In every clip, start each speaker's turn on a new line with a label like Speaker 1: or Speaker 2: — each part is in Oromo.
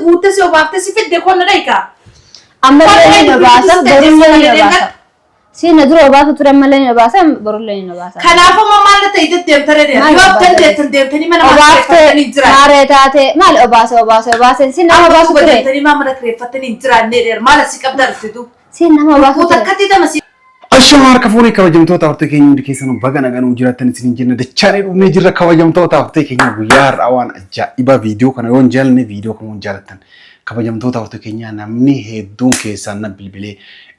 Speaker 1: Guuttee si obaaftee si fidde koo na dhayi kaa.
Speaker 2: Ammallee ni obaasa, borullee ni obaasa. Si na dura obaasu ture, ammallee ni obaasa, borullee ni obaasa.
Speaker 1: Kanaafuu immoo maal na ta'e deddeemta ree?
Speaker 2: Maal
Speaker 1: Yoo
Speaker 2: obaasa?
Speaker 1: dandeettan deemtanii mana maal
Speaker 2: Obaaftee
Speaker 1: kireeffattanii hin jiraanne.
Speaker 2: Maaree taatee maali obaase obaase obaase si nama
Speaker 1: Amma
Speaker 2: obaasu
Speaker 1: duuba
Speaker 2: ture.
Speaker 1: deemtanii maa mana kireeffattanii hin jiraanne dheer maal asii qabdaa dhufte duuba.
Speaker 2: Si nama obaasu
Speaker 1: Lubbuu
Speaker 2: ture.
Speaker 1: takkatti tama si
Speaker 3: Ashama harka fuunee, kabajamtoota hortee keenya hundi keessanuu, baga nagaan jiraattan isiniin jenna. Dachaanee dhufnee jirra, kabajamtoota hortee keenya. Guyyaa har'aa waan ajaa'ibaa, viidiyoo kana yoo hin jaallanne, viidiyoo kana hin jaallattan, kabajamtoota hortee keenya, namni hedduun keessaan na bilbilee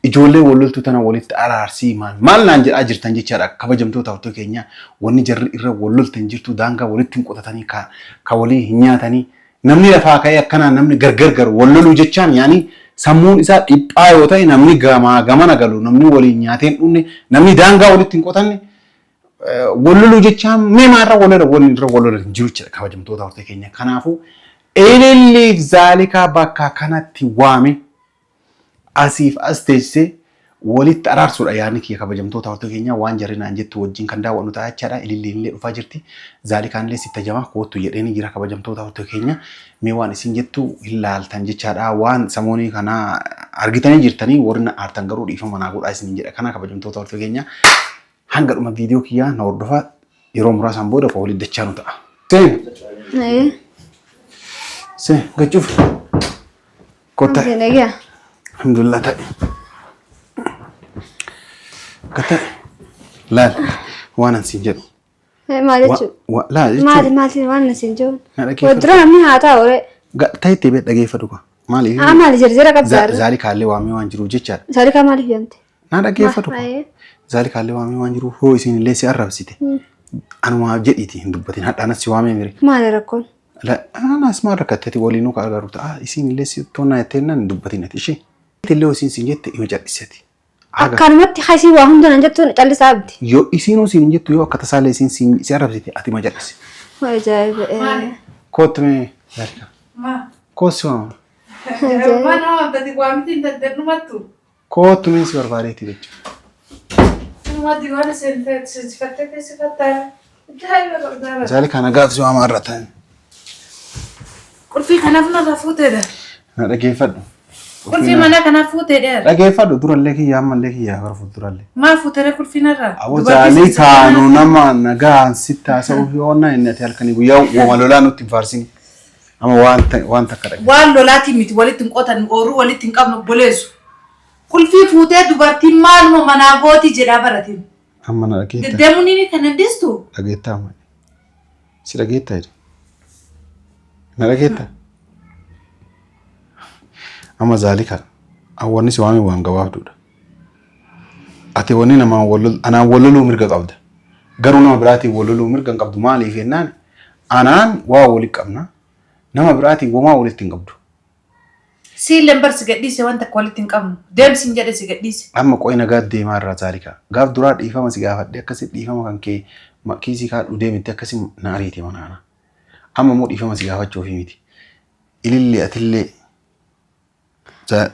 Speaker 3: ijoollee wal loltuu tana walitti araarsii maal maal naan jedhaa jirtan jechaadha. Kabajamtoota hortee keenya, wanni jarri irra wal loltan jirtu, daangaa walitti hin qotatanii, ka walii hin nyaatanii. Namni lafaa ka'ee akkanaan namni gargar garu wal loluu jechaan, yaani sammuun isaa dhiphaa yoo ta'e, namni gamaa gamana galu, namni waliin nyaatee hin dhumne, namni daangaa walitti hin qotanne wal loluu jechaan mee maalirra wal lola? Wanni irra wal lola hin jiru jechuudha, kabajamtoota hortee keenya. Kanaafuu Ililliif Zaalikaa bakka kanatti waame asiif as teessisee walitti araarsuudha yaadni kiyya. Kabajamtoota hortee keenya, waan jarri naan jettu wajjin kan daawwannu ta'a jechaadha. Ililliin illee dhufaa jirti. Zaalikaan illee sitta jamaa koottu jedheeni jira. Kabajamtoota hortee keenya, mee waan isin jettu hin laaltan jechaadha. Waan samoonii kana argitanii jirtanii, warri na aartan garuu dhiifama naa godhaa isiniin jedha. Kana kabajamtoota hortee keenya, hanga dhuma viidiyoo kiyyaa na hordofaa, yeroo muraasaan booda koo walitti dachaanu ta'a. Seen. Seen gachuuf. Kottaa.
Speaker 2: Nagaa.
Speaker 3: Alhamdulillah, ta'e. Gatta'e. Laal, waan an siin jedhu.
Speaker 2: Maal jechuudha?
Speaker 3: Laal jechuun.
Speaker 2: Maali maali waan isin jiru?
Speaker 3: Na dhaggeeffadhu.
Speaker 2: Dura namni haa taa'u ree.
Speaker 3: Ta'e bee dhaggeeffadhu kaa. Maaliif?
Speaker 2: Haa, maali jarjara qabdaa ree?
Speaker 3: Zaalikaallee waamee waan jiruuf jechaadha.
Speaker 2: Zaalikaa maaliif yaamte?
Speaker 3: Na dhaggeeffadhu kaa. Zaalikaallee waamee waan jiruuf, hoo isin illee si arrabsite. Anumaaf jedhiiti hin dubbatin, hadhaanas si waamee mire.
Speaker 2: Maali rakkoon?
Speaker 3: Anas maal rakkatteti, waliinuu ka agarru ta'a. Isiin illee si toonnaa jettee nan hin dubbatin ati ishee. Illee isiin siin jette ima callisati.
Speaker 2: Akkanumatti hasii waa hunda nan jettuun callisaa abdi.
Speaker 3: Yoo isiinuu siin hin jettu, yoo akka tasaallee isiin siin si arrabsite, ati ma jal'isi.
Speaker 2: Ajaa'iba.
Speaker 3: Kootti mee, Zaalika.
Speaker 1: Maa.
Speaker 3: Kootti si waama.
Speaker 1: Maa nama waamtati waamti hin dandeenyumattu.
Speaker 3: Kootti mee, si barbaadeeti jechuudha.
Speaker 1: Dhumatti waan sifattee teessifattaa. Ajaa'iba qabdaa.
Speaker 3: Zaalika, nagaaf si waama irra ta'e.
Speaker 1: Qulfii kanaaf narra fuuteedha.
Speaker 3: Na dhageeffadhu.
Speaker 1: Qulfii mana kanaaf fuuteedha.
Speaker 3: Dhageeffadhu, durallee kiyya, ammallee kiyya, bara fuuldurallee.
Speaker 1: Maa fuutere qulfii narraa?
Speaker 3: Aboo, Zaalika, nu nama nagaan sitti haasa'uuf yoo onnaa inni ati halkanii guyyaa wama lolaa nutti hin faarsini. Amma waan takka dhagge.
Speaker 1: Waan lolaatiin miti, walitti hin qotan, oorruu walitti hin qabnu, obboleessu. Qulfii fuutee dubartiin maaluma manaa gooti jedhaa baratiin.
Speaker 3: Amma na dhageetta.
Speaker 1: Deddeemuun inni kan hin dhiistu.
Speaker 3: Dhageettaa amma. Si dhageettaa jedhe. Na dhageettaa? Amma Zaalika, wanni si waame waan gabaabduudha. Ati wanni namaan wal lol anaan wal loluu mirga qabda. Garuu nama biraatiin wal loluu mirga hin qabdu. Maaliif jennaan, anaan waa walitti qabna. Nama biraatiin womaa walitti hin qabdu.
Speaker 1: Siilleen bar si gadhiise, wanta akka walitti hin qabnu. Deemsi hin jedhe, si gadhiise.
Speaker 3: Amma qo'i, nagaa deemaa irraa Zaalika. Gaaf duraa dhiifama si gaafadhe, akkasi dhiifama kan kee kiisii kaadhu deemitti akkasi na ariite mana kana. Amma immoo dhiifama si gaafachuufi miti. Ilillee atillee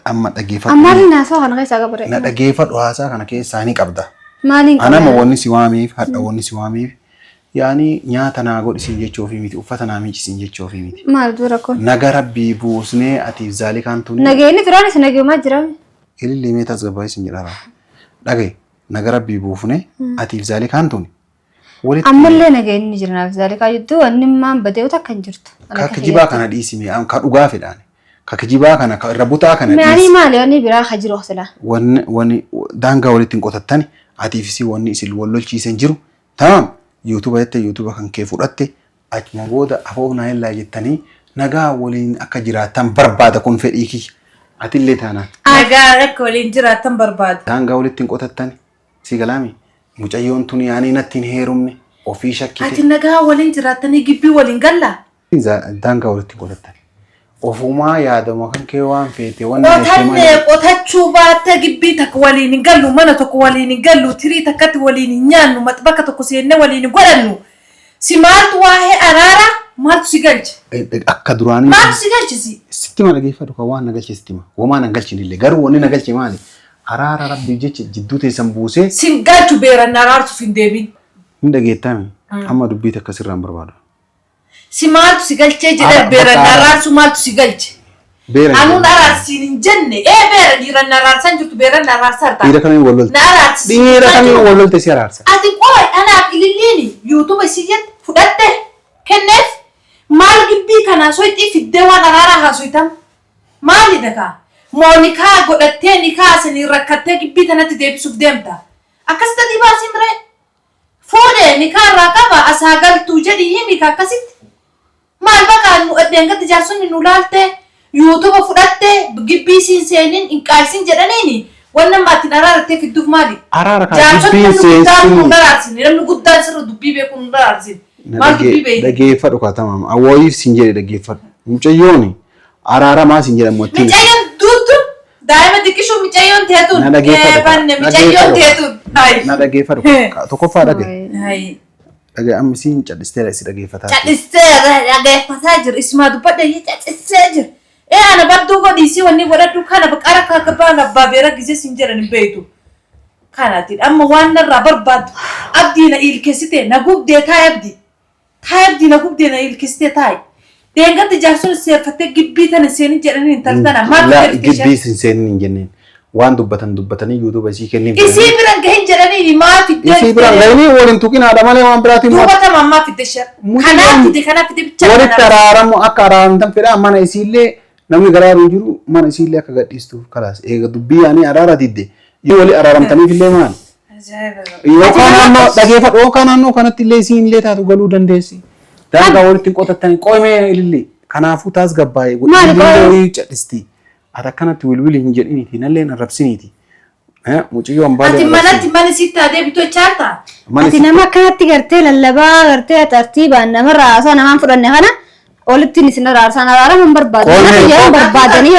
Speaker 3: amma dhageeffadhu.
Speaker 2: Ammaaliin haasawa kana keessaa qabare.
Speaker 3: Na dhageeffadhu, haasaa kana keessaa ni qabda.
Speaker 2: Maaliin qaba?
Speaker 3: Anama wanni si waameef, hadha wanni si waameef, yaani nyaata naa godhisiin jechuufi miti, uffata naa miicisiin jechuufi miti.
Speaker 2: Maal dura rakkoon?
Speaker 3: Naga rabbii buusnee atiif Zaalikaan tuni.
Speaker 2: Nageenyi duraanis nageenyumaa jira.
Speaker 3: Ilillee mee tasgabbaa'ii jedhara. Dhagaye, naga rabbii buufnee atiif Zaalikaan tuni walitti.
Speaker 2: Ammallee nageenyi jira naaf Zaalikaa jidduu, wanni maan badee takka hin jirtu.
Speaker 3: Ka kijibaa kana dhiisime, ka dhugaa fedhaan. Ka kijibaa kana, ka irra butaa kana
Speaker 2: Maanii
Speaker 3: dhiisi.
Speaker 2: maali wanni biraa ka jiru silaa?
Speaker 3: Wanni daangaa walitti hin qotattani, atiif isii wanni isin wal lolchiisan jiru. Tamam, yuutuuba jette, yuutuuba kan kee fudhatte, achuma booda afoofnaa illaa jettanii nagaa waliin akka jiraattan barbaada, kun fedhii kiyya. Atillee taanaan.
Speaker 1: Nagaa akka waliin jiraattan barbaada.
Speaker 3: Daangaa walitti hin qotattani. Si galaami, mucayyoon tun yaanii natti hin heerumne, ofii shakkite.
Speaker 1: Ati nagaa waliin jiraattanii gibbii waliin gallaa?
Speaker 3: Daangaa walitti hin qotattani. Ofumaa yaadama kan kee waan feete wanni jettee
Speaker 1: Qotanne
Speaker 3: malee.
Speaker 1: Qotachuu baattee gibbii takka waliin hin gallu, mana tokko waliin hin gallu, tirii takkatti waliin hin nyaannu, maxbaka tokko seennee waliin hin godhannu. Si maaltu waa'ee araaraa maaltu si galche?
Speaker 3: Akka duraanii.
Speaker 1: Maaltu si galche si?
Speaker 3: Sitti ma dhageeffadhu, kan waan na galche sitti ma. Womaa na galchine illee, garuu wanni na galche maali? Araara rabbiif jecha jidduu teessan buusee.
Speaker 1: Sin galchu, beeran araarsuuf hin deebiin.
Speaker 3: Hin dhageettaami? Amma dubbii takka sirraan barbaadu.
Speaker 1: Si maaltu si galchee jedhee,
Speaker 3: Ara-
Speaker 1: beeran
Speaker 3: bakka
Speaker 1: araarsuu maaltu si galche?
Speaker 3: Beera hin
Speaker 1: Anuun
Speaker 3: jenne.
Speaker 1: araarsiin hin jenne. Ee beera dhiira na araarsan jirtu beera na araarsaa
Speaker 3: Dhiira kamiin wal lolte?
Speaker 1: Na araarsi.
Speaker 3: Dhiira kamiin wal lolte si araarsa?
Speaker 1: Ati qoy anaaf ililliini yuutuba isii jette fudhatte kenneef maal gibbii kanaa soyxii fiddee waan araaraa haasoytam maali dakaa moo nikaa godhattee nikaa sanii rakkattee gibbii tanatti deebisuuf deemta akkasitti adii baasiin ree fuudhee nikaa irraa qaba asaa galtuu jedhii himi ka akkasitti maal baqa deengatti jaarsonni nu laalte yuutuba fudhatte gibbii siin seenin hin qaaysin jedhaniini waan nama atiin araarattee fidduuf maali?
Speaker 3: Araara kaa
Speaker 1: Jaarsonni
Speaker 3: dubbiin
Speaker 1: namni guddaan
Speaker 3: seensin.
Speaker 1: nu daraarsin namni guddaan sirra dubbii beeku nu daraarsin maal dubbii beeyte?
Speaker 3: Dhageeffadhu kaa tamaam. Awwaayiif siin jedhe dhageeffadhu. Mucayyooni araaramaa siin jedhamu ittiin.
Speaker 1: Micayyoon duutu daa'ima xiqqishuu micayyoon teetuun
Speaker 3: Na dhageeffadhu.
Speaker 1: banne micayyoon teetuun.
Speaker 3: Na dhageeffadhu. Tokkoffaa dhage.
Speaker 1: Ayi.
Speaker 3: Dhage amma siin callisteera si dhageeffataa.
Speaker 1: Callisee dhageeffataa jira ismaa dubbadha callisee jira. Ee ana badduu godhiisii wanni godhadhu kana qara kaakabaa labbaa beera gisee siin jedhan hin beeytu. Kanaatiin amma waan narraa barbaaddu abdii na ilkeessite na gubdee taa'e abdii. Taa'e abdii na gubdee na ilkeessite taa'e. Deengatti jaarson seerfattee gibbii tana seenin jedhanii intal tana maal
Speaker 3: Laa
Speaker 1: jedhti isheen?
Speaker 3: gibbii siin seenin hin jenneen. Waan dubbatan dubbatanii yuutuuba isii kenniif.
Speaker 1: Isii biran gahin jedhanii maa fiddee?
Speaker 3: Isii biraan gahanii waliin tuqin haadha malee waan biraatiin
Speaker 1: Duuba tama ammaa fidde isheen.
Speaker 3: Mucayyoon-
Speaker 1: Kanaaf fide kanaaf fide bicha
Speaker 3: walitti
Speaker 1: kana.
Speaker 3: araaramu akka araaramtan fedha mana isiillee namni garaaru hin jiru mana isiillee akka gadhiistuuf kalaas eega dubbii yaanii araara didde yoo wali araaramtaniif illee maali?
Speaker 1: Ajaa'iba.
Speaker 3: Yookaan naannoo dhageeffadhu yookaan naannoo kanatti illee isiin illee taatu galuu dandeessi. Daangaa walitti hin qotattanii qo'imee ilillee kanaafuu taas gabbaa'ee
Speaker 2: Maali qo'ee?
Speaker 3: wayii cadhisti. Ati akkanatti wilwili hin jedhiniiti nallee hin arrabsiniiti. Mucayyoo hambaalee
Speaker 1: Ati manatti mana sitti adeemtu chaarta?
Speaker 2: Ati nama akkanatti gartee lallabaa gartee tartiibaan namarraa haasaa namaan fudhanne kana walitti isin araarsaan araarama hin barbaadu.
Speaker 3: Qoomee.
Speaker 2: Nama yeroo barbaadanii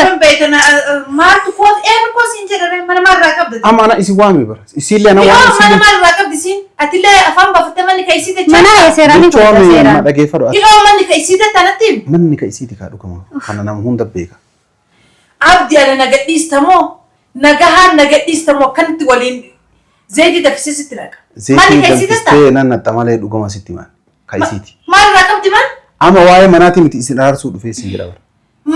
Speaker 1: Maaltu koos eenyu koos hin jedhame mana maalirraa qabda?
Speaker 3: Amma ana isin waame bara. Isiillee ana
Speaker 1: Yoo
Speaker 3: waan
Speaker 1: mana
Speaker 3: isin
Speaker 1: maalirraa qabdi siin atillee afaan baafattee manni ka isii
Speaker 2: mana
Speaker 1: jechaa.
Speaker 2: seeraan hin fudhata
Speaker 3: Jechoon amma
Speaker 2: seeraan.
Speaker 3: dhageeffadhu. Ati
Speaker 1: Yoo manni ka isii tanatti
Speaker 3: Manni ka isiiti kaa dhugama. Kana nama hunda beeka.
Speaker 1: abdi ana nagadhiistamoo nagahaan nagadhiistamoo akkanatti waliin zayitii danfisee sitti naqa. Manni
Speaker 3: Zeetii
Speaker 1: ka isii tatta?
Speaker 3: danfistee nan naxxa malee dhugama sitti maal? Ka isiiti.
Speaker 1: Maalirraa qabdi man?
Speaker 3: Amma waa'ee manaatii miti isin araarsuu dhufee isin jedha bara.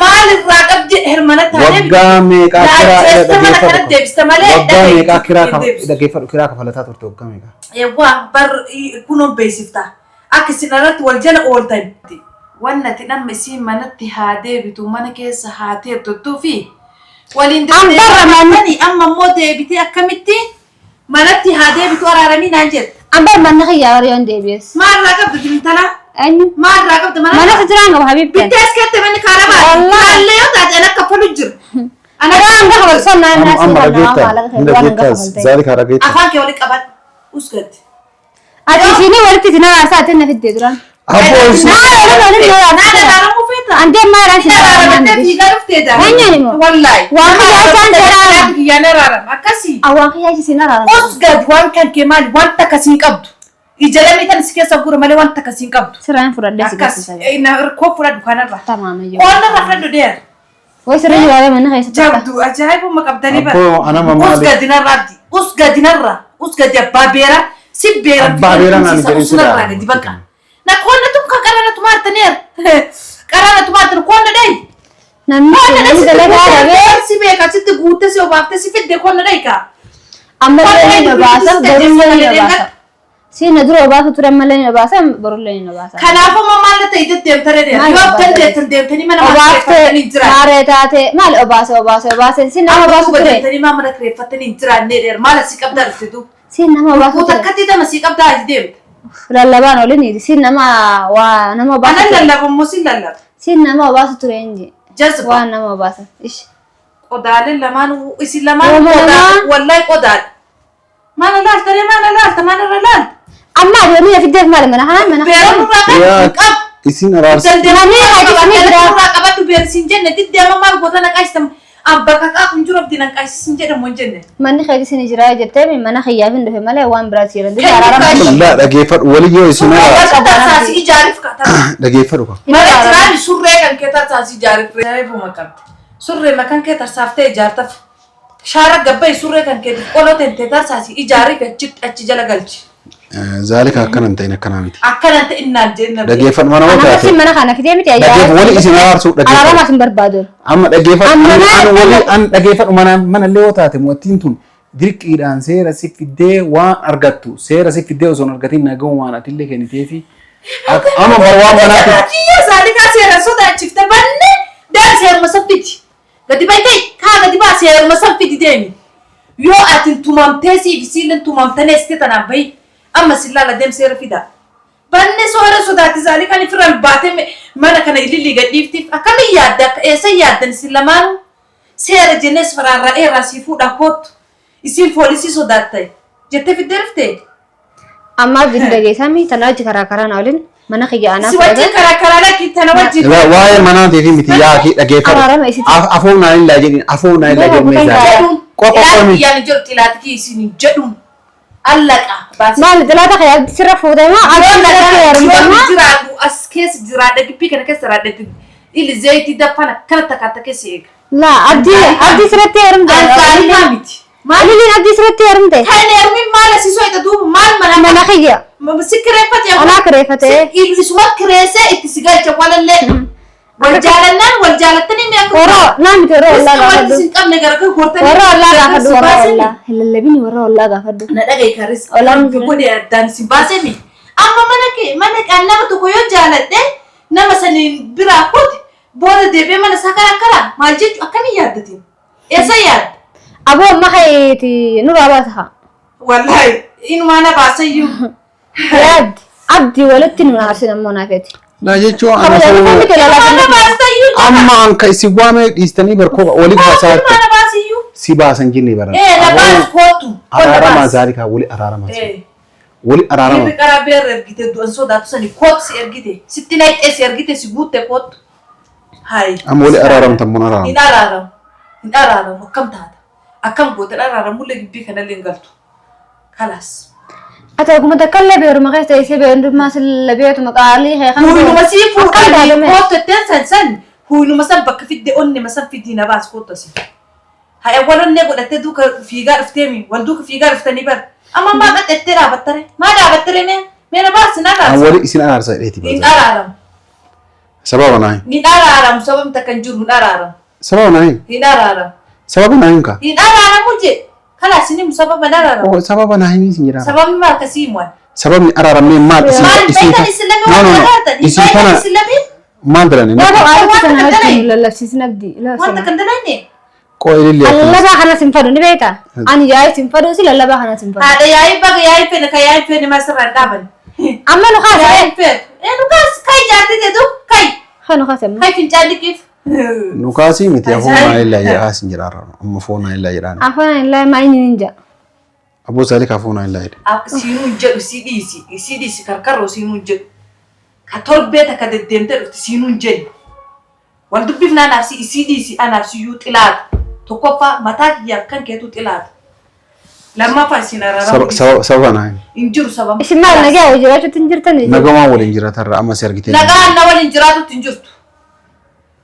Speaker 1: Maalirraa qabdi hirmana taanee
Speaker 3: Waggaa meeqaa kiraa
Speaker 1: Ajjeesta mana
Speaker 3: dhageeffadhu.
Speaker 1: kanatti deebista malee
Speaker 3: Waggaa meeqaa kiraa
Speaker 1: hin deebistu.
Speaker 3: dhageeffadhu kiraa kafalataa turte waggaa meeqaa?
Speaker 1: Yawwaa bar kunuun beeksifta. Akka isin irratti wal jala ooltan. Wannati dhamma isiin manatti haa deebitu mana keessa haa teetuttuu fi waliin
Speaker 2: An barra manni-
Speaker 1: amma immoo deebitee akkamitti manatti haa deebitu araaramii naan jette.
Speaker 2: An bar manni kiyyaa warri yoon deebi'es.
Speaker 1: Maalirraa qabda intala?
Speaker 2: Eenyu?
Speaker 1: Maalirraa qabda mana?
Speaker 2: Mana jiraan qaba habiibti.
Speaker 1: Bittee as keette manni karaa baate.
Speaker 2: Wallaahi.
Speaker 1: Kaallee yoo taate an akka falu jira. Ana
Speaker 2: Waan hanga kafalsan naan
Speaker 3: Amma
Speaker 2: naasii
Speaker 3: amma
Speaker 2: kan namaa
Speaker 3: dhageettaa?
Speaker 2: maallaqa
Speaker 3: Hin
Speaker 2: kee waan hanga
Speaker 3: dhageettaa?
Speaker 2: kafaltee.
Speaker 3: Zaalika dhageettaa?
Speaker 1: Afaan kee walitti qabadhu. Usgatti.
Speaker 2: Ati isiinii walitti isin araarsaa ati na fiddee duraan.
Speaker 3: Abboo isin
Speaker 2: Naa waliin waliin
Speaker 1: Naan
Speaker 2: araarsaa.
Speaker 1: araaramuu feetaa?
Speaker 2: Andee maaraan isin
Speaker 1: Araaramtee
Speaker 2: araaramee.
Speaker 1: fiigaa dhufteeta.
Speaker 2: Eenyuun immoo?
Speaker 1: Wallaahi.
Speaker 2: Waan kiyyaa isaan araarama.
Speaker 1: Kiyyaan araarama. Akkasii.
Speaker 2: Awwaan kiyyaa isin araarama.
Speaker 1: Os gadi waan kan kee maali waan takka siin qabdu. Ija lamii tan si keessa gura malee waan takka siin qabdu.
Speaker 2: Sirraan fudhadhee si
Speaker 1: Akkas.
Speaker 2: garsiisa.
Speaker 1: Na koo fudhadhu kanarra.
Speaker 2: Tamaam iyyuu.
Speaker 1: Qoonna fudhadhu deer.
Speaker 2: Way sirrii jiraatee mana keessatti.
Speaker 1: Jabdu ajaa'ibuma qabdanii bara.
Speaker 3: Abboo anama
Speaker 1: Us
Speaker 3: maali?
Speaker 1: gadi narra abdi. Us gadi narra. Us gadi abbaa beera. Si beera.
Speaker 3: Abbaa beeraa naan jedhin
Speaker 1: Us narraa
Speaker 3: sirraa.
Speaker 1: gadi bakka. Na qoonna tun kan qarana tumaartanier. Qarana tumaartan qoonna dhayi.
Speaker 2: Namni
Speaker 1: Qoonna
Speaker 2: namni dalagaa dhabee
Speaker 1: Si beeka sitti guutte si obaafte si fidde qoonna dhayi kaa.
Speaker 2: ammallee ni obaasa borullee ni obaasa. Si na dura obaasa ture ammallee ni obaasa borullee ni obaasa.
Speaker 1: Kanaafuu amma maal ta'e deddeemtanii deemta.
Speaker 2: Maal
Speaker 1: Yoo
Speaker 2: obaasa?
Speaker 1: dandeettan deemtanii mana maal
Speaker 2: Obaafte
Speaker 1: kireeffattanii hin jiraanne.
Speaker 2: maaree taate maal obaase obaase obaase si nama
Speaker 1: Amma
Speaker 2: obaasu
Speaker 1: duuba
Speaker 2: ture.
Speaker 1: deemtanii maa mana kireeffattanii hin jiraanne dheer maal asii qabdaa dhufte duuba.
Speaker 2: Si nama obaasu
Speaker 1: Kuuta
Speaker 2: ture.
Speaker 1: akkatti dama sii qabdaa as deemta.
Speaker 2: Lallabaan olin si nama waa nama obaasu
Speaker 1: Anan
Speaker 2: ture.
Speaker 1: lallaba immoo sin lallaba.
Speaker 2: Si nama obaasu ture inji.
Speaker 1: Jazba.
Speaker 2: Waan nama obaasa. Ish.
Speaker 1: Qodaaleen lamaan isin lamaan
Speaker 2: Ooma
Speaker 1: qodaa
Speaker 2: lamaa.
Speaker 1: wallahi qodaadha. Maal laalta ree maal laalta maal irra laalta.
Speaker 2: Amma adoonii fiddeef maali mana kana mana
Speaker 1: Beera
Speaker 2: kana.
Speaker 1: nurraa qabdu
Speaker 3: Yaa
Speaker 1: qab.
Speaker 3: isin araarsa.
Speaker 2: Namni hajjisni jira.
Speaker 1: Nurraa qabadhu beera siin jenne diddeema maal goota na qaashita abba kaqaa kun jiru abdii nan qaashisiin jedhamu hin jenne.
Speaker 2: Manni keetis ni jira jettee mana kiyyaaf hin dhufe malee waan biraati jiran.
Speaker 1: Kenni
Speaker 2: Araarama.
Speaker 3: Laa dhageeffadhu waliyyoo isin
Speaker 1: Surree
Speaker 3: araarsa.
Speaker 1: kan tarsaasii ijaariif kaatama.
Speaker 3: Dhageeffadhu kaa.
Speaker 1: Mana jiraani surree kan kee tarsaasii ijaariif. Ajaa'ibuma qabdi. Surree makan kee tarsaaftee ijaartaf. Shaara gabba'i surree kan kee qoloo tentee tarsaasii ijaariif achi achi jala galchi.
Speaker 3: Zaalika akkana hin ta'in akkanaa miti.
Speaker 1: Akkana hin ta'in naan jedhin namni.
Speaker 3: Dhageeffadhu mana hoo
Speaker 2: Ana
Speaker 3: taate.
Speaker 2: si mana kana fidee miti ayyaa.
Speaker 3: Dhageeffadhu wali isin araarsuu
Speaker 2: Araarama
Speaker 3: dhageeffadhu.
Speaker 2: sin barbaadu.
Speaker 3: Amma dhageeffadhu
Speaker 2: Amma
Speaker 3: an
Speaker 2: maal-
Speaker 3: an wali an dhageeffadhu mana manallee yoo taate mo'attiin tun dirqiidhaan seera si fiddee waan argattu seera si fiddee osoo hin argatin nagahumaan atillee kenniteefi amma bar waan manaatti
Speaker 1: Kiyya Zaalikaa seera sodaachifte banne deem seeruma san fidi. Gadi bahi kai kaa gadi baa seeruma san fidi deemi. Yoo atin tumamtee siif isiilleen tumamtanii asite tanaan bahi amma sin laala deem seera fidaa. Banne soora sodaatti Zaalikaan ifirraan baatee mana kana ilillii gadhiiftiif akkamiin yaadda akka eessa yaaddan isin lamaanuu seera jennees faraarra'eerraa sii fuudhaa koottu isiin poolisii sodaatta jettee fiddee dhuftee?
Speaker 2: Amma abdiin dhageessami tana wajji karaa karaa na waliin mana kiyya anaa
Speaker 1: Si wajjin
Speaker 2: fudhatan.
Speaker 1: karaa karaa lakki tana wajjin.
Speaker 3: Egaa waa'ee manaatiif miti yaa kee dhageeffadhu.
Speaker 2: Araarama isitti.
Speaker 3: Afoo naan illaa jedhin afoo naan illaa jedhin
Speaker 2: Nama
Speaker 3: meeshaa.
Speaker 1: Jedhuun
Speaker 3: Qofa
Speaker 1: xilaati
Speaker 3: qomi.
Speaker 1: kiyyaan hin jedhu xilaati kiyya isin hin jedhuun allaqa baasee.
Speaker 2: Maal xilaata kee abdi sirra fuutee moo
Speaker 1: Yoo
Speaker 2: abdi sirratti
Speaker 1: nagaa
Speaker 2: heerumte
Speaker 1: yoo
Speaker 2: moo?
Speaker 1: jiraadhu as keessa jiraadha gibbii kana keessa jiraadha ili zayitii daffan akkana takkaata keessa eega.
Speaker 2: Laa abdii abdii sirratti heerumte.
Speaker 1: Ansaarikaa miti. Maal
Speaker 2: Ililiin abdii sirratti heerumte.
Speaker 1: kan heerumin maal asii so'ita duuba maal mana
Speaker 2: Mana kiyya.
Speaker 1: Si kireeffate
Speaker 2: Anaa kireeffate.
Speaker 1: Isuma kireessee itti si galcha walallee. Wal jaalannaan wal jaalattanii mi'a akka
Speaker 2: Warra naa miti warra ollaa
Speaker 1: Iska wanti
Speaker 2: gaafadhu.
Speaker 1: sin qabne gara kan gortanii.
Speaker 2: Warra ollaa gaafadhu warra
Speaker 1: baasemi.
Speaker 2: ollaa. Hin lallabini warra ollaa gaafadhu.
Speaker 1: Na dhaga'i karis.
Speaker 2: Ollaan jira.
Speaker 1: Godhe addaan si baasemi. Amma mana kee mana kan nama tokko yoo jaaladhe nama saniin biraa kooti booda deebi'ee mana isaa karaa karaa maal jechu akkamiin yaaddatiin? Eessa yaadda?
Speaker 2: Aboo amma keeti nurraa baasa haa.
Speaker 1: Wallaahi inumaa na baasayyuu.
Speaker 2: Yaaddi abdii walitti nu aarsin ammoo naafeeti.
Speaker 3: Laa jechuun ana
Speaker 2: Kabaja
Speaker 3: afoo
Speaker 2: miti
Speaker 1: Inumaa na
Speaker 2: lalaa.
Speaker 1: baasayyuu.
Speaker 3: amma anka isin waame dhiistanii barkoo wali baasaa
Speaker 1: Inumaa na baasiyyuu.
Speaker 3: si baasan jinni bara.
Speaker 1: Ee na baas kootu.
Speaker 3: Araarama zaalika wali araarama.
Speaker 1: Ee.
Speaker 3: Wali araarama.
Speaker 1: Dhiirri karaa beerra ergite du'an sodaatu sani kootu si ergite sitti naqxee si ergite si guutte kootu. Hayi.
Speaker 3: Amma wali araaramtan mun araaramu.
Speaker 1: Hin araaramu. Hin araaramu akkam taata? Akkam goote hin araaramullee gibbii kanallee hin galtu. Kalaas.
Speaker 2: Ati oguma takka illee beeruma keessa teessee beerummaa silla beetuma qaalii kee kan
Speaker 1: Huynuma sii
Speaker 2: Akkam
Speaker 1: fuudhanii
Speaker 2: taatame?
Speaker 1: kootu jetteen san san huynuma san bakka fidde onnema san fidii na baas kootu asii. Haya wal onnee godhattee duuka fiigaa dhufteemi wal duuka fiigaa dhuftanii bar. Amma maa qaxxettee dhaabattare? Maa dhaabattare mee? Mee na baasi na
Speaker 3: An
Speaker 1: baasi.
Speaker 3: wali isin araarsa jedheeti
Speaker 1: Hin
Speaker 3: baasa.
Speaker 1: araaramu.
Speaker 3: Sababa naa hin.
Speaker 1: Hin araaramu sababni takka hin jiru hin araaramu.
Speaker 3: Sababa naa hin.
Speaker 1: Hin araaramu.
Speaker 3: Sababa naa hin kaa.
Speaker 1: Hin araaramu je. Kalaas inni sababa hin araaramu.
Speaker 3: Oh, sababa naa hin isin jedhaa.
Speaker 1: Sababni maal akkasii himuan?
Speaker 3: Sababni araaramnee maal isin
Speaker 1: Maal
Speaker 3: isin
Speaker 1: beektan isin lamee
Speaker 3: No,
Speaker 1: waan
Speaker 3: no, no.
Speaker 1: dalaatan? Hin
Speaker 3: Isin
Speaker 1: beektan
Speaker 3: kana
Speaker 1: isin lamee?
Speaker 3: maal dalane?
Speaker 2: Yaa
Speaker 1: Wanta
Speaker 2: qaalitti sana
Speaker 1: kan
Speaker 2: wajjin
Speaker 1: dalane?
Speaker 2: lallabsiisin abdii.
Speaker 1: Wanta kan dalayne?
Speaker 3: Qoo ilillee akkana.
Speaker 2: Lallabaa kanas hin fadhu ni beektaa? Ani yaa'ii hin fadhu si lallabaa kanas hin fadhu.
Speaker 1: Haadha yaa'ii baga yaa'ii fene ka yaa'ii fene maa sirraa hin dhaaban.
Speaker 2: Amma nu kaase.
Speaker 1: Yaa'ii fene. Ee nu kaas kai jaartii teetu kai
Speaker 2: Haa nu kaase amma.
Speaker 1: kai fincaan liqiif.
Speaker 3: Nu kaasii miti afoo naa illaa jedhaa isin jedhaa amma afoo naa illaa jedhaa.
Speaker 2: Afaan illaa maa inni hin jaa.
Speaker 3: Aboo Zaalika afoo naa illaa jedhe.
Speaker 1: Siinuu hin jedhu si dhiisi si dhiisi karkarroo siinuu hin jedhu. Ka torbee takka deddeemtee dhufti siinuu hin jedhu. Wal dubbifna anaaf si isii dhiisi anaaf siyyuu xilaata. Tokkoffaa mataa kiyyaaf kan keetu xilaata. Lammaffaa isin araaramu
Speaker 3: Sababa sababa naa hin.
Speaker 1: hin jiru sababa.
Speaker 2: Isin maal nagaa wajjin jiraachuutti hin jirtan?
Speaker 3: Nagamaan waliin jiraatarra amma si argitee.
Speaker 1: Nagaan na waliin jiraatutti hin jirtu.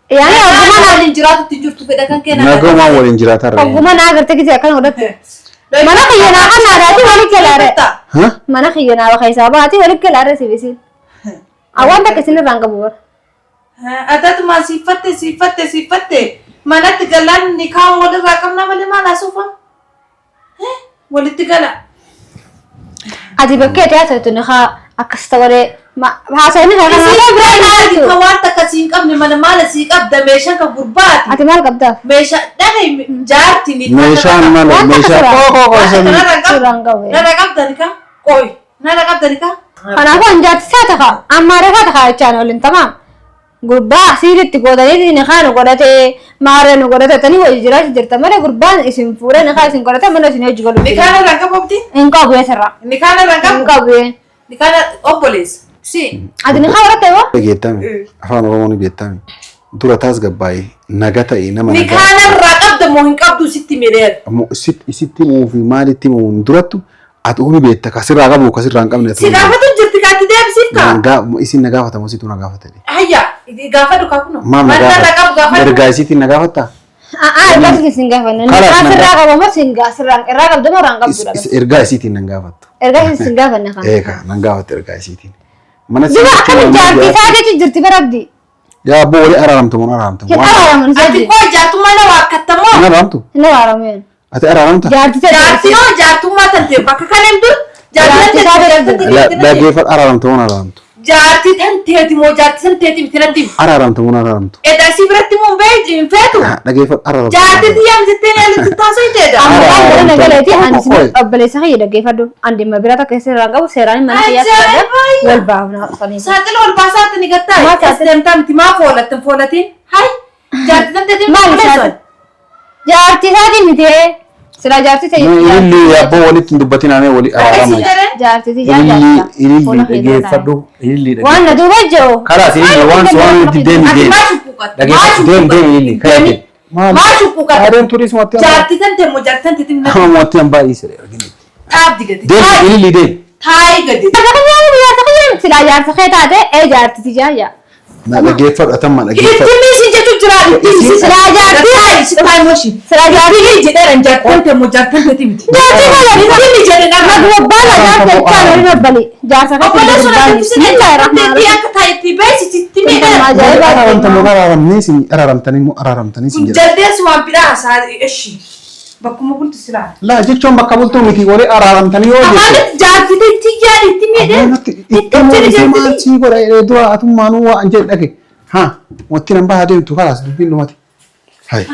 Speaker 2: Yaani
Speaker 1: Nagaan
Speaker 2: ogummaa
Speaker 1: na
Speaker 2: naa
Speaker 1: waliin jiraatutti hin jirtu fedha kan kee nagaa.
Speaker 3: Nagamaan waliin jiraatarra.
Speaker 2: ogummaa naa agartee gisee akkana godhatte. Mana kiyya naa kan aadaati walitti galaare.
Speaker 3: Ha?
Speaker 2: Mana kiyya naa keessaa baati walitti galaare si bisi. Awwaan takka isin irraan qabu bara.
Speaker 1: Adatuma siiffatte siiffatte siiffatte manatti galaan ni kaan walirraa qabna malee maal haasuufam? Walitti gala.
Speaker 2: Ati bakkee ati haasoftu ni haa akkas ta'ee haasofni haa kana
Speaker 1: Isin
Speaker 2: biraa hin
Speaker 1: maal
Speaker 2: jirtu.
Speaker 1: ka waan takka siin qabne mana maal sii qabda meeshaan kan gurbaati.
Speaker 2: Ati maal qabdaaf?
Speaker 1: Meeshaa dhagahi jaarti ni
Speaker 3: Meeshaan maal
Speaker 2: Waan takka
Speaker 3: meeshaa
Speaker 2: suuraa.
Speaker 3: qoo qoo qoo
Speaker 1: Waan
Speaker 3: isa
Speaker 1: narra
Speaker 2: Suuraan qabu.
Speaker 1: Narra qabdani ka? Qoy. Narra qabdani ka?
Speaker 2: Kanaafuu anjaatti ta'a ammaaree haa ta'a jechaan waliin tamaam. Gurbaa siiritti godhanii ni haa nu godhatee maaree nu godhatee tanii wajji jiraachuu jirta malee gurbaan isin fuudhee ni haa isin godhatee mana isin hojii godhu.
Speaker 1: Ni kaan irraa qabdi?
Speaker 2: Hin qabu eessarraa.
Speaker 1: Ni kaan irraa
Speaker 2: Hin
Speaker 1: qabu?
Speaker 2: qabu.
Speaker 1: Ni kaan obboleessa. Si.
Speaker 2: Ati ni haa godhatte hoo?
Speaker 3: Beektami afaan Oromoo ni beektami dura taas gabbaa'ee naga ta'e nama
Speaker 1: Ni
Speaker 3: nagaa
Speaker 1: kaan irraa qabda moo hin qabdu sitti mireera.
Speaker 3: ammoo isitti himuu fi maalitti himuun durattu ati umi beekta kasirraa qabu kasirraa hin qabne
Speaker 1: Si gaafatu jirti kaatti deebisiif kaa?
Speaker 3: Isin na gaafatamu isitu na gaafate.
Speaker 1: Hayya gaafadhu kaa kuno.
Speaker 3: Maal na
Speaker 1: Waan narraa qabu
Speaker 3: gaafata?
Speaker 1: gaafadhu.
Speaker 3: Ergaa isiitiin na gaafatta?
Speaker 2: A'aa ergaa isiitiin sin gaafanne.
Speaker 3: Kalaas
Speaker 2: Nikaa
Speaker 3: nan
Speaker 2: sirraa
Speaker 3: gaafa.
Speaker 2: qaba moo sin sirraa irraa qabdu moo irraa hin qabdu dha?
Speaker 3: Ergaa isiitiin nan gaafattu.
Speaker 2: Ergaa isiitiin sin gaafanne kan.
Speaker 3: Eeka nan gaafattu ergaa isiitiin. Mana
Speaker 2: Duba akkami jaartii isaa jechuun jirti bara abdii.
Speaker 3: Yaa abboo walii araaramtu moo araaramtu?
Speaker 2: Hin araaraman
Speaker 1: Ati
Speaker 2: sadii.
Speaker 1: koo jaartummaa na waakkattamoo?
Speaker 3: Hin araaramtu?
Speaker 2: Hin araaramu.
Speaker 3: Ati araaramta?
Speaker 2: Jaartii isaa
Speaker 1: Jaartii hoo jaartummaa tante bakka kan himtu jaartii
Speaker 2: Jaartii
Speaker 1: tante
Speaker 3: Dhaggeeffadhu araaramtu moo araaramtu?
Speaker 1: jaartii tanteeti moo jaartii tanteeti miti natti himi.
Speaker 3: Araaramtu moo araaramtu?
Speaker 1: Edaa si biratti moo hin feetu?
Speaker 3: Dhaggeeffadhu araaramtu.
Speaker 1: Jaartii tiyyaa mitittee alitti taasoo iteedha.
Speaker 2: Amma waan gara nagaleeti ani
Speaker 3: Qoy.
Speaker 2: sin obboleessa kiyya dhaggeeffadhu. Ani dhimma biraa takka sirraa hin qabu seeraan mana kiyyaa
Speaker 1: Ajaa'iba!
Speaker 2: wal baafna sanii.
Speaker 1: Saaxila ol baasaatti ni gattaa.
Speaker 2: Maal
Speaker 1: As deemtaa miti maa foolatte hin foolatiin? Hai jaartii tanteeti miti
Speaker 2: Maal
Speaker 1: obboleessan.
Speaker 2: isaati? Jaartii isaatii miti silaa jaartii ta'e.
Speaker 3: Ililli abboo walitti hin dubbatin anee walii
Speaker 1: Akkasii
Speaker 3: araarama.
Speaker 1: jedhee.
Speaker 2: Jaartii tiyyaa
Speaker 3: Ililli
Speaker 2: jaartii.
Speaker 3: ililli dhaggeeffadhu ililli
Speaker 2: Waan na duuba jiru.
Speaker 3: Kalaas ililli waan waan itti deemi
Speaker 1: Ati
Speaker 3: deemi.
Speaker 1: maa shuqquuqatta? Maa
Speaker 3: Dhaggeeffadhu deemi deemi ililli
Speaker 1: shuqquuqatta?
Speaker 3: ka'ee.
Speaker 1: Maa shuqquuqatta?
Speaker 3: Adeem turismu atti hambaa.
Speaker 1: Jaartii tante moo jaartii tanteeti miti
Speaker 3: Nama mootti hambaa dhiisere arginu.
Speaker 1: dhaabdi gadi.
Speaker 3: Deemi ililli deemi.
Speaker 1: Taayi gadi.
Speaker 2: Silaa jaarsa kee taate ee jaartii tiyyaa yaa.
Speaker 3: Na dhaggeeffadhu atamma dhaggeeffadhu.
Speaker 1: Itti misi jechuun jira itti misi.
Speaker 2: Silaa jaartii.
Speaker 1: Taayi si taayi moshi.
Speaker 2: Silaa jaartii.
Speaker 1: Itti jedheera jaartii tante moo jaartii tanteeti miti.
Speaker 2: Jaartii kana
Speaker 1: Itti mi jedhe nama.
Speaker 2: Gubbaa la jaarsa jechaan olin obbali. Jaarsa kee
Speaker 1: Obboleessu na dubbisee
Speaker 2: Bismillahirrahmanirrahim.
Speaker 1: akka taayi itti beeksisi itti miidhaa.
Speaker 2: Ajaa'iba.
Speaker 3: Araaramta moo araaramnee isin araaramtanii moo araaramtanii isin
Speaker 1: Kun
Speaker 3: jedha.
Speaker 1: jaldeessi waan biraa haasaa eshi. Bakkuma bultu silaa.
Speaker 3: Laa jechuun bakka bultuu miti walii araaramtanii yoo jettu.
Speaker 1: Afaanitti jaartii tiyyaa itti miidhee.
Speaker 3: Afaanatti itti miidhee maal sii godha jedhee dura atummaanuu waan jedhe dhage. Haa wanti nan bahaa deemtu kalaas dubbiin dhumate. Hai.